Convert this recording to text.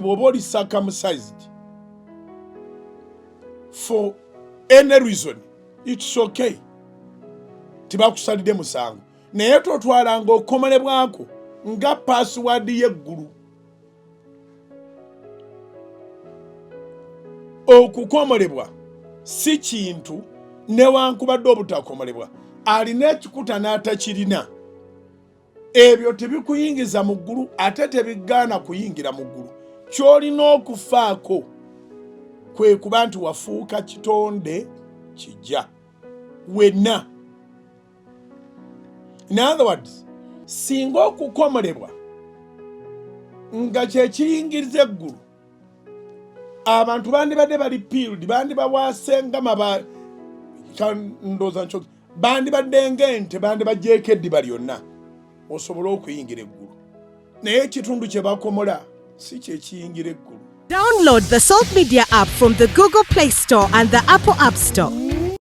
Bw'oba oli circumcised for any reason, it's okay, tibakusalidde musango, naye totwalanga okukomolebwako nga password y'eggulu. Okukomolebwa si kintu, newankubadde obutakomolebwa alina ekikuta n'atakirina, ebyo tebikuyingiza mu ggulu ate tebigaana kuyingira mu ggulu. Ky'olina okufaako kwe kuba nti wafuuka kitonde kijja wenna. In other words, singa okukomolebwa nga kyekiyingiriza eggulu, abantu bandibadde bali peeled, bandibawaase nga maba ndooza nkyo, bandibadde ng'ente, bandibaggyeko eddiba lyonna osobole okuyingira eggulu, naye ekitundu kye bakomola si kye kiyingira eggulu. Download the Salt Media app from the Google Play Store and the Apple App Store.